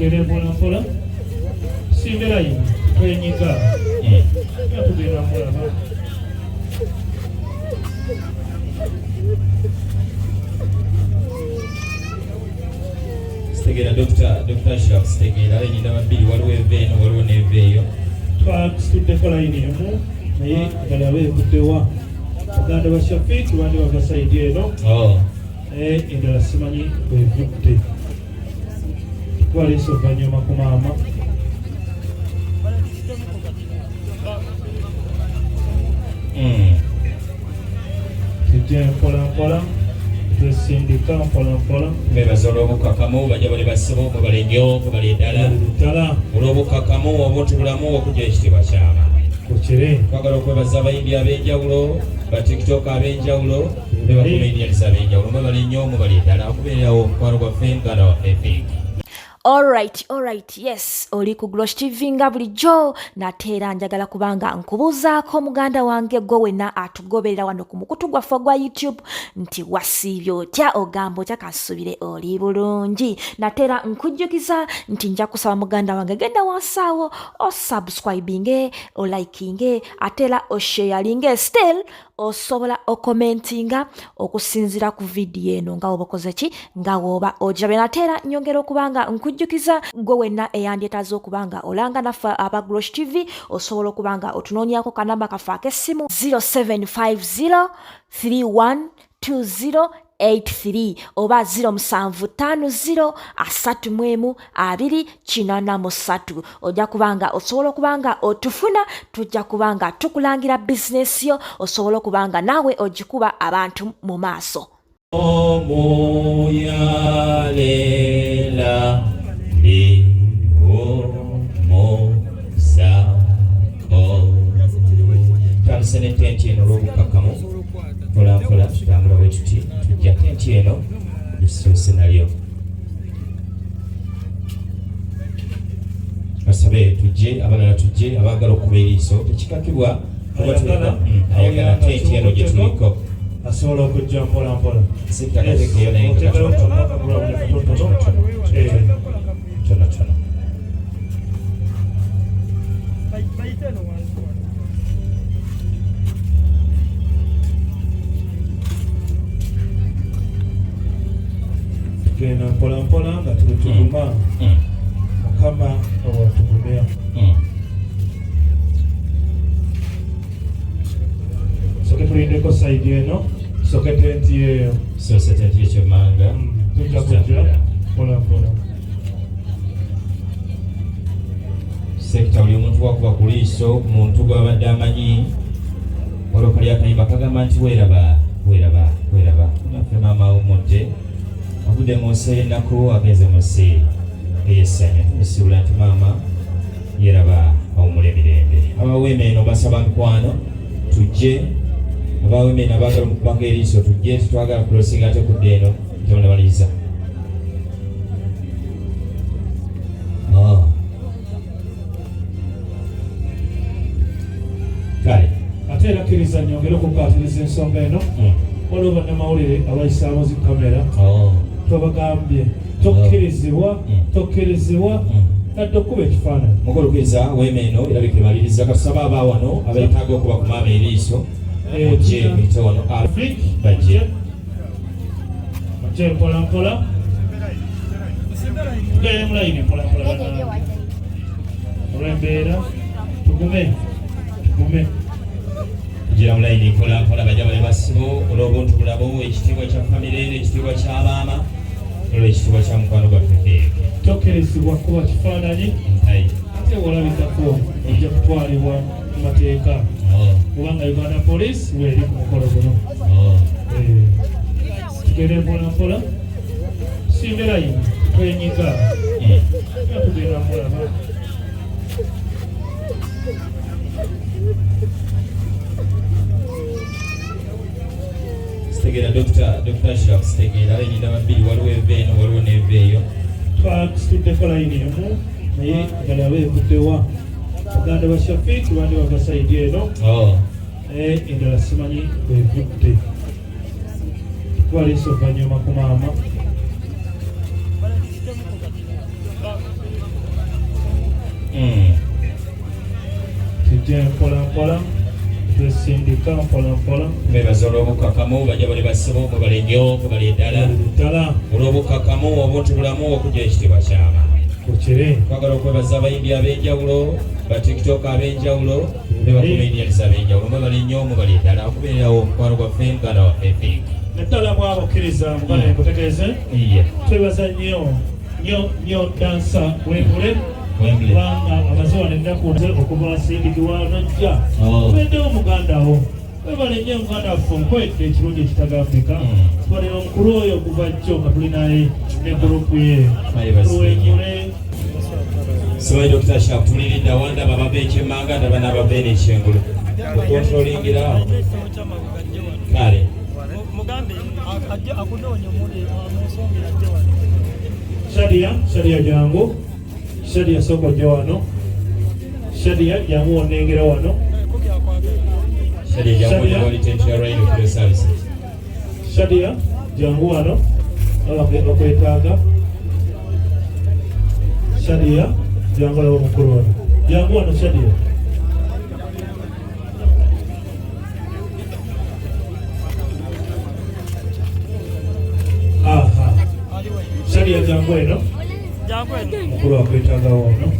Tugende mpola mpola, simbe layini twenyiga nga tugenda mulaba. Sitegeera Dr. Dr. Ashraf sitegeera layini ndaba bbiri waliwo eva eno waliwo n'eva eyo. Twasituddeko layini emu naye endala yaba evuddewa. Baganda ba Shafik bandi bava sayidi eno. Oh. Naye endala simanyi bwevudde. Twaleese oluvannyuma ku maama. Tujje mpola mpola, twesindika mpola mpola. Mbebaza olw'obukkakkamu bajja bali bassebo mwebale nnyo mwebale ddala Ddala olw'obukkakkamu obuntu bulamu okujja ekitiibwa kyama. Kukire. Twagala okwebaza abayimbi ab'enjawulo, ba TikTok ab'enjawulo ne ba comedians ab'enjawulo mwebale nnyo mwebale ddala okubeererawo omukwano gwaffe muganda waffe Fik. Alright, alright, yes, oli ku Glosh TV nga bulijjo nate era njagala kubanga nkubuuzaako muganda wange gwe wenna atugoberera wano ku mukutu gwaffe ogwa YouTube nti wasiibye otya, ogamba otya, kansubire oli bulungi. Nate era nkujjukiza nti nja kusaba muganda wange genda wansi awo osubscribinge, olikinge ate era osharinge, still osobola okomentinga okusinziira ku vidiyo eno nga woba okoze ki nga woba ogirabye. Nate era nyongera okuba nga nkujjukiza gwe wenna eyandyetaaze okuba nga olanga naffe aba Glosh TV osobola okuba nga otunoonyako kanamba kaffe ak'essimu 0750 3120 83 oba 0750 31 283. Ojja kuba nga osobola okuba nga otufuna, tujja kuba nga tukulangira bizinesi yo osobola okuba nga naawe ogikuba abantu mu maaso. Omuyalela liwomozako. Tutandise ne tenti eno olw'obukkakkamu mpola mpola tutambula bwe tuti tujja tenti eno lisoose nalyo basabe tujje abalala tujje abaagala okuba eriiso tekikakibwa ayagala tenti eno gye tuliko asobola okujja mpola mpola sitakatekeyo naye tonotono. Tugenda mpola mpola nga tuguma Mukama owatugumya. Soke tulindeko sayidi eno, soke tenti eyo. Soke tenti ekyemmanga. Tujja kujja mpola mpola. Sekita buli omuntu wakuba ku liiso ku muntu gw'abadde amanyi. Waliwo kali akayimba kagamba nti weeraba weeraba weeraba naffe maama awummudde avudde mu nsi ey'ennaku agenze mu nsi ey'essanyu. Tumusiibula nti maama yeraba awummula emirembe. Abaweema eno basaba mikwano tujje, abaweema eno abaagala omukubako eriiso tujje, tetwagala kulosinga ate kudda eno temunamaliriza. Kale ate era kkiriza nyongere okukwatiriza ensonga eno. Waliwo bannamawulire abayisaamu zi kamera. Twabagambye tokkirizibwa, tokkirizibwa nadde okukuba ekifaananyi. Mukulukiza weema eno erabika emaliriza. Katusaba aba wano abeetaaga okuba ku maama eriiso mujje muyite wano bajje. Mujje mpola mpola, tugende mu layini mpola mpola bannange, olw'embeera tugume tugume. Tugira mu layini mpola mpola bajja bali basibo olw'obuntu bulamu, ekitiibwa kya famire n'ekitiibwa kya maama olw'ekitiibwa kya mukwano gwaffe Keeke. Tokkirizibwa kuba kifaananyi ate wolabikako ojja kutwalibwa mu mateeka kubanga Uganda Police weeri ku mukolo guno. Tugende mpola mpola, simbe layini twenyiga nga tugenda mulaba. Sitegeera Dr. Ashraf sitegeera layini ndaba bbiri waliwo eva eno waliwo n'eva eyo. Twasituddeko layini emu naye endala yaba evuddewa. Baganda ba Shafik bandi bava sayidi eno. Naye endala simanyi bwevudde. Twaleese oluvannyuma ku maama. Tujje mpola mpola, twesindika mpola mpola. Mbebaza olw'obukkakkamu bajja bali bassebo, mwebale nnyo, mwebale ddala ddala olw'obukkakkamu obuntu bulamu okujja ekitiibwa kyama. Kukiri. Twagala okwebaza abayimbi ab'enjawulo, ba TikTok ab'enjawulo ne ba comedians ab'enjawulo. Mwebale nnyo, mwebale ddala okubeererawo omukwano gwaffe muganda waffe Fik. Naddala mw'abakkiriza muganda nkutegeeze. Iye. Twebaza nnyo nnyo nnyo dansa Wembule Wembley. kubanga amaze wano ennaku okuva asindikibwa najja Oh. obeddewo muganda wo, webale nnyo muganda waffe, nkwedde ekirungi ekitagambika. Tubalira omukulu oyo okuva jjo nga tuli naye ne gurupu ye Ayebaze. tuwenyule. Simanyi Dokita Sharp tuliridda wa, ndaba abava ekyemmanga, ndaba n'abava eno ekyengulu. Okontrolingira awo. Kale. Mugambe ajje akunoonya omuntu amusongera ajje wano. Shadia, Shadia jangu. Shadia sooka ojje wano. Shadia jangu wonnengera wano. Shadia jangu. Shadia. Wali tent ya Rhino Fuel Services. Shadia jangu wano, bakwetaaga. Shadia jangu laba omukulu wano, jangu wano Shadia. Aha, Shadia jangu eno. Jangu eno. Mukulu akwetaaga wano.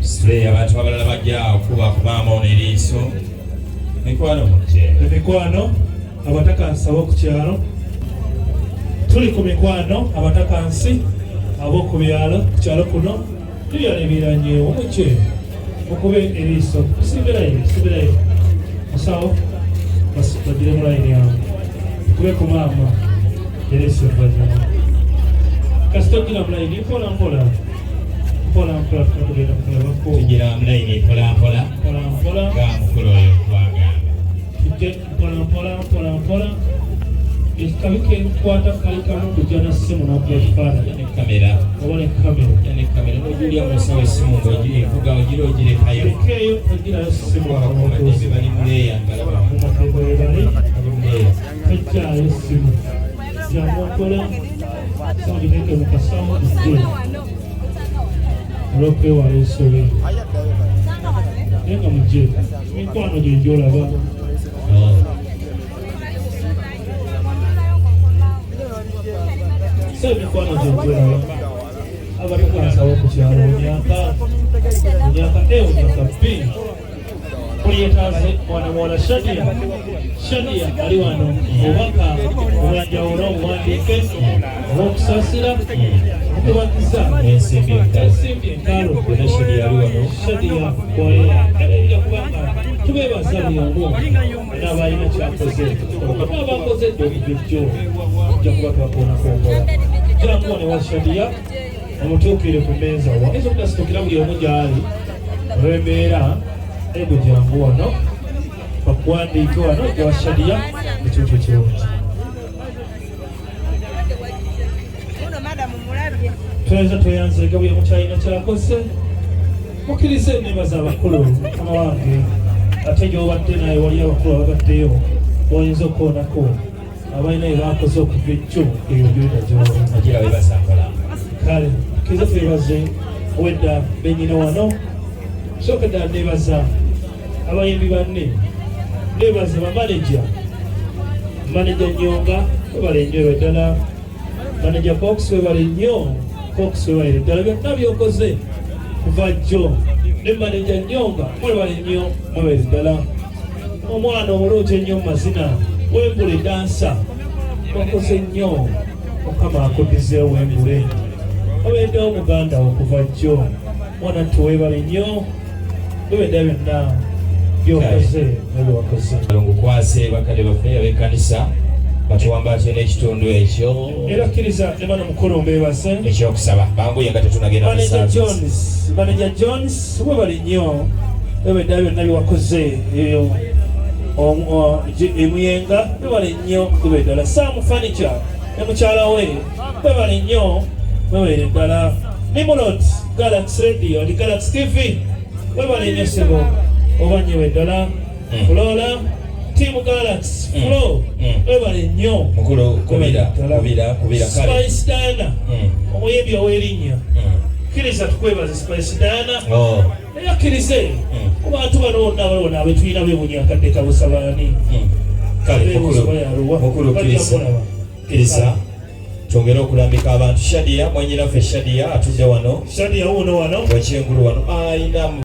Spray abantu abalala bajja okuba ku maama ono eriiso. Mikwano mujje. Emikwano abatakansi ab'oku kyalo, tuli ku mikwano abatakansi ab'oku byalo, ku kyalo kuno tubyalebiranyewo mukye mukube eriiso. Tusimbirayo, tusimbirayo musawo, bagire mu layini yawe, tukube ku maama eriiso oluvannyuma. Kasita ogira mu layini mpola mpola mpola mpola, tukatugenda mukulabako. Tugira mu layini mpola mpola mpola mpola nga mukulu oyo bw'agamba. Tujje mpola mpola mpola mpola. Ekikabi kenkwata kali kamu kujja na ssimu nakuba ekifaananyi Ne kamera. Oba ne kamera. Ne kamera n'ojulya mu nsawo essimu ng'ogivuga ogira ogirekayo. Lekeeyo, togirayo ssimu. Abakuumaddembe bali muleeya ngalaba. Mumatembo webali. Bali muleeya. Tojjaayo ssimu, jangu okola sawo, giteeke mu kasawo ojje olw'okwewala ensobi, naye nga mujje mikwano gye gyolaba. Oh. So emikwano gye gyolaba abatukansawo ku kyalo, onyaka onyaka A, onyaka B, kuliyetaaze mwana muwala Shadia. Shadia ali wano, obubaka obwanjawulo obuwandiike obwokusaasira okubagiza Ensimbi enkalu. Ensimbi enkalu. Yonna Shadia ali wano. Shadia kwalera kubanga tubebaza buli omu n'abalina kyakoze n'abakoze edda okujjo tujja kuba twakoonako mpola. Jangu ne wa Shadia omutuukire ku mmeeza wa ayinza obutasitukira buli omu gy'ali olw'embeera ego. Jangu wano bakuwandiike wano gya Shadia, ekintu ekirungi. Muno madamu mulabye. Tweyanza, tweyanzega buli omu kyalina kyakoze, mukkirize nebaza abakulu. Mukama wange, ate gyobadde naye wali abakulu ababaddeyo boyinza okukoonako abalina bye bakoze okuva ejjo eyo gyoda gyoli. Ogira webaza mpola. Kale tukkirize twebaze owedda benyina wano. Sooka ddala nebaza abayimbi banne, nebaza bamaneja, maneja Nyonga webale nnyo ddala, maneja Cox webale nnyo, Cox webale ddala byonna byokoze kuva jjo, ne maneja Nyonga mwebale nnyo, mwebale ddala. Omwana omulungi ennyo mu mazina Wembule dansa, wakoze nnyo, Mukama akuddizeewo. Wembule obeddewo muganda wo kuva jjo, mwana tuwebale nnyo, webedda byonna byokoze nebyewakoze. Ngukwase bakadde baffe ab'ekkanisa batuwambaate n'ekitundu ekyo Era kkiriza ne bano mukulu mbeebase ekyokusaba, banguye nga tetunagenda mu Manager service. Jones, Manager Jones webale nnyo, webedda byonna byewakoze eyo Emuyenga, webale nnyo, webale ddala. Sam Furniture ne mukyala we webale nnyo, webale ddala. Nimrod, Galaxy Radio and Galaxy TV, webale nnyo ssebo, oba nnyo ddala. Flora, Team Galaxy, Flo, webale nnyo. Mukulu kubira kubira kubira kale. Spice Diana, omuyimbi ow'erinnya. Kkiriza tukwebaze Spice Diana. Oh. Naye akkirize ku bantu bano bonna abali wano abetulina bewunya akadde kabusabaani. Kale Beebuuza mukulu oba yaluwa. mukulu Bajja kkiriza kulaba. kkiriza twongere okulambika abantu. Shadia mwanyinaffe Shadia atudde wano. Shadia wuuno wano. Wakyengulu wano ayina.